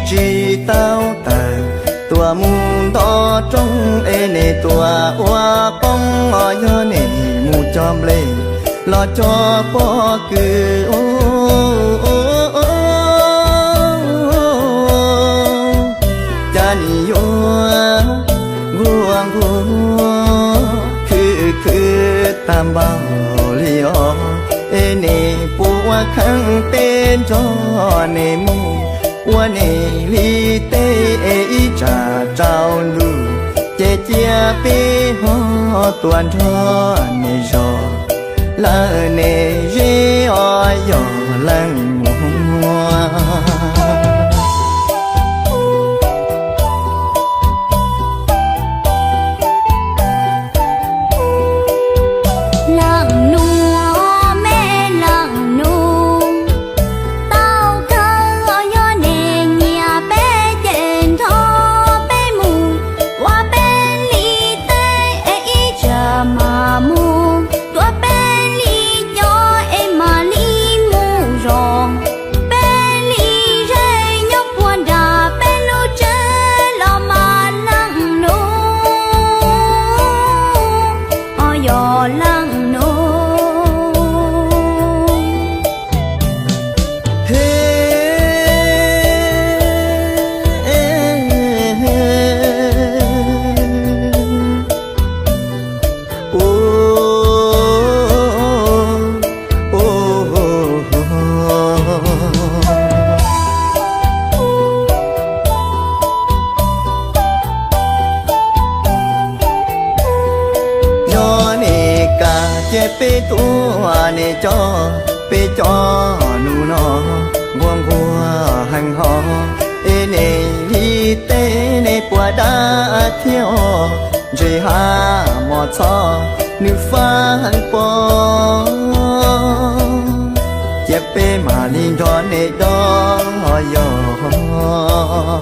tsis tau tawm, tuam mus nto rooj es nej tuam ua poob os, yog nej mus cog nplej los cog pob kws, cas nim yuav nquag nquag khwv khwv tag npaum li os, es nej puas ua kheej peb nrog nej mus, ua nej li teb es ib tsam rau ntuj ces cia peb ho tuaj nrog nej zov lawm nej zeb os, yog leej muam. Leej nus, me leej nus, tau kawg os, yog nej nyiam peb ces nrog peb mus, ua peb li teb es ib tsam mam mus, tua peb li cov es mam li mus zov, peb li zej nyob puag nram peb lub tsev los mas leej nus, os yog leej nus. Yog nej kam ces peb tuaj nej coj, peb coj nus no nquag nquag heev hos, es nej li teb nej puas dab thiab os, ntshe hab mos txhob nws fab heev pob, cia peb mam li nrog nej dob yog.